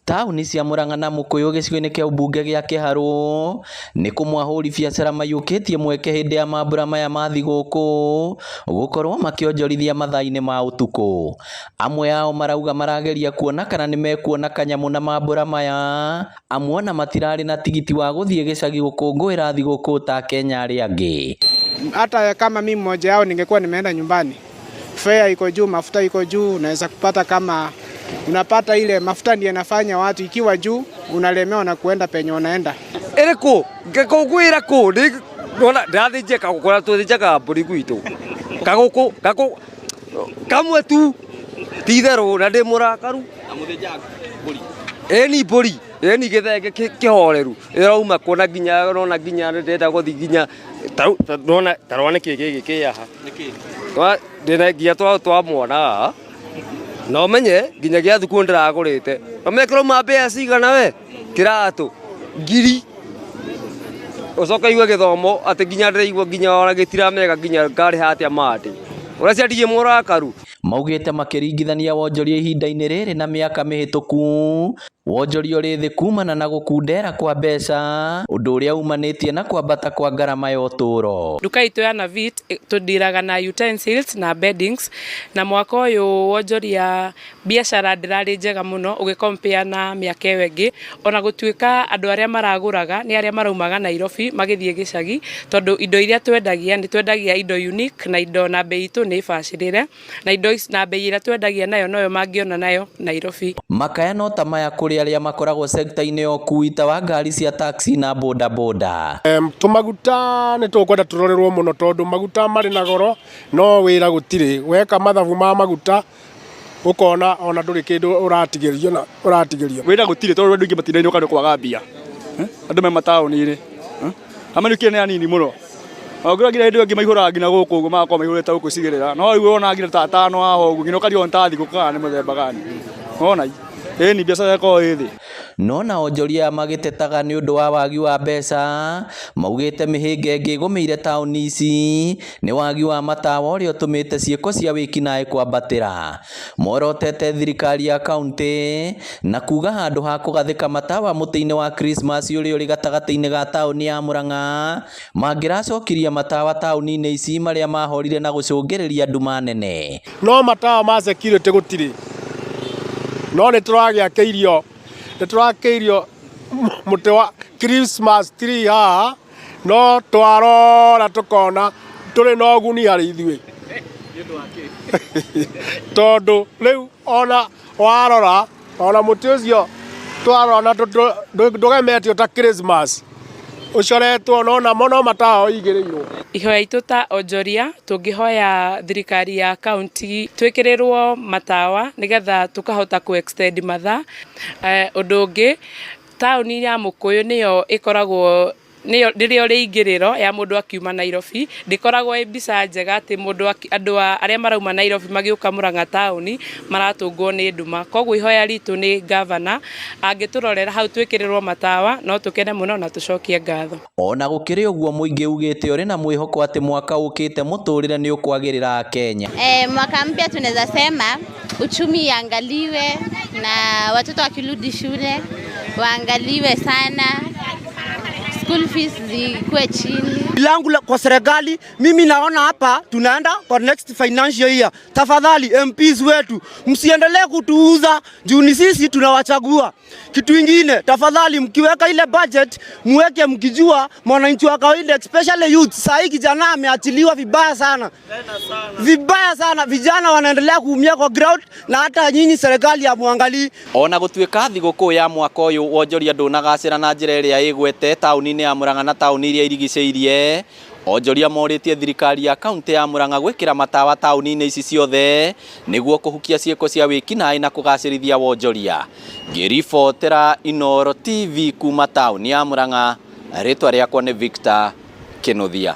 Taũni cia Murang'a na Mukuyu gĩcigo-inĩ kĩa ũmbunge gĩa Kĩharũ nĩ kũmwe ahũri biacara maiyũkĩtie mweke hĩndĩ ya mambura maya ma thigũkũ gũkorwo makĩonjorithia mathaa-inĩ ma ũtukũ. Amwe ao marauga marageria kuona kana nĩmekuona kanyamũ na mambura maya, amu ona matirarĩ na tigiti wa gũthiĩ gĩcagi gũkũngũĩra thigũkũ ta Akenya arĩa angĩ. Hata kama mimi mmoja yao ningekuwa nimeenda nyumbani, fare iko juu, mafuta iko juu, unaweza kupata kama unapata ile mafuta ndiyo inafanya watu ikiwa juu unalemewa na kuenda penye unaenda. Ĩrĩkũ ngĩkũngũĩra kũ ndona ndĩrathĩnjia kagũkũ na tũthĩnjaga mbũri gwitũ kagũkũ gakũ kamwe tu ti itherũ na ndĩ mũrakaru ĩni mbũri ĩni gĩthenge kĩhoreru ĩrauma kuona nginya nona nginya ndĩrenda gũthiĩ nginya nona tarora nĩkĩ gĩkĩ kĩ haha ndĩna nginya twa mwana haha na ũmenye nginya gĩa thukuru ndĩragũrĩte ũmenye kĩrauma mbia cigana we kĩratũ ngiri ũcoke igue gĩthomo atĩ nginya ndĩraigua nginya ona gĩtiramega nginya ngarĩha atĩa mandĩ ũrĩa ndirĩ mũrakaru. Maugĩte makĩringithania wonjoria ihinda-inĩ rĩrĩ na mĩaka mĩhĩtũku, wonjoria ũrĩ thĩ kumana na gũkundera kwa mbeca, ũndũ ũrĩa umanĩtie na kwambata kwa ngarama ya ũtũũro. Nduka itũ ya Navit tũndiraga na utensils na beddings, na mwaka ũyũ wonjoria biacara ndĩrarĩ njega mũno ũgĩ na mĩaka ĩyo ĩngĩ, ona gũtuĩka andũ arĩa maragũraga nĩ arĩa maraumaga Nairobi magĩthiĩ gĩcagi, tondũ indo iria twendagia nĩ twendagia indo unique na indo na bei itũ nĩ bacĩrĩre, na indo ici na bei ĩrĩa twendagia nayo noyo mangĩona nayo Nairobi. Makaya no ta maya kũrĩ arĩa makoragwo sekta-inĩ ya ũkui ta wa ngari cia taxi na bodaboda. Tũmaguta nĩ tũkwenda tũrorerwo mũno tondũ maguta marĩ na goro no wĩra gũtirĩ. Weka mathabu ma maguta ũkona ona ndũrĩ kĩndũ ũratigĩrio na ũratigĩrio. Wĩra gũtirĩ tondũ andũ aingĩ matirainũka nĩ kwaga mbia. Andũ me mataũni-inĩ. Amenyũkire nĩ anini mũno. Ũngĩrora nginya hĩndĩ ĩyo angĩ maihũraga nginya gũkũ ũguo magakorwo maihũrĩte gũkũ icigĩrĩra. No rĩu ũrona nginya ta atano haha ũguo nginya ũkarigwo nĩ ta thigũkũ kana nĩ mũthemba gani. Wona ĩni biacara ĩkoragwo ĩ thĩ. No na onjoria aya magĩtetaga nĩ ũndũ wa wagi wa mbeca, maugĩte mĩhĩnga ĩngĩ ĩgũmĩire taũni ici nĩ wagi wa matawa ũrĩa ũtũmĩte ciĩko cia wĩkinaĩ kwambatĩra. Morotete thirikari ya kaunti na kuga handũ ha kũgathĩka matawa mũtĩ-inĩ wa Christmas ũrĩa ũrĩ gatagatĩ-inĩ ga taũni ya Murang'a, mangĩracokirie matawa taũni-inĩ ici marĩa mahorire na gũcũngĩrĩria nduma nene. No matawa ma security gũtirĩ. No nĩ tũragĩakĩirio nĩ tũrakĩirio mũtĩ wa Christmas tree haha no twarora tũkona ndũrĩ na ũguni harĩ ithuĩ tondũ rĩu ona warora ona mũtĩ ũcio twarora ndũgemetio ta Christmas ũcoretwo no namo no matawa ũigĩrĩirwo. Ihoya itũ ta onjoria tũngĩhoya thirikari ya kaunti twĩkĩrĩrwo matawa nĩgetha tũkahota kũ extend mathaa. Ũndũ ũngĩ taũni ya Mũkũyũ nĩyo ĩkoragwo nĩyo rĩrĩa rĩingĩrĩro ya mũndũ akiuma Nairobi, ndĩkoragwo ĩ mbica njega atĩ mũndũ andũ arĩa marauma Nairobi magĩũka Murang'a taũni maratũngwo nĩ nduma. Koguo ihoya ritũ nĩ ngavana angĩtũrorera hau twĩkĩrĩrwo matawa no tũkene mũno na tũcokie ngatho. Ona gũkĩrĩ ũguo mũingĩ ugĩte ũrĩ na mwĩhoko atĩ mwaka ũkĩte mũtũrĩre nĩ ũkwagĩrĩra Akenya. Mwaka mpya tunaweza sema uchumi iangaliwe na watoto wakirudi shule waangaliwe sana, school fees zikuwe chini. Langu kwa serikali, mimi naona hapa tunaenda kwa next financial year. Tafadhali MPs wetu msiendelee kutuuza juu ni sisi tunawachagua. Kitu ingine, tafadhali mkiweka ile budget muweke mkijua mwananchi wa kawaida especially youth. Saa hii kijana ameachiliwa vibaya sana. Vibaya sana, vijana wanaendelea kuumia kwa ground na hata nyinyi serikali hamuangalii. Ona gũtuĩka thigũkũ ya mwaka ũyũ wonjoria ndũnagacĩra na njĩra ĩrĩa ĩgwete taũni-inĩ ya Murang'a na taũni iria irigicĩirie, onjoria morĩtie thirikari ya kaunti ya Murang'a gwĩkĩra matawa taũni-inĩ ici ciothe nĩguo kũhukia ciĩko cia wĩkinaĩ na kũgacĩrithia wonjoria. Ngĩribotera Inooro TV kuma taũni ya Murang'a, rĩtwa rĩakwa nĩ Victor Kĩnuthia.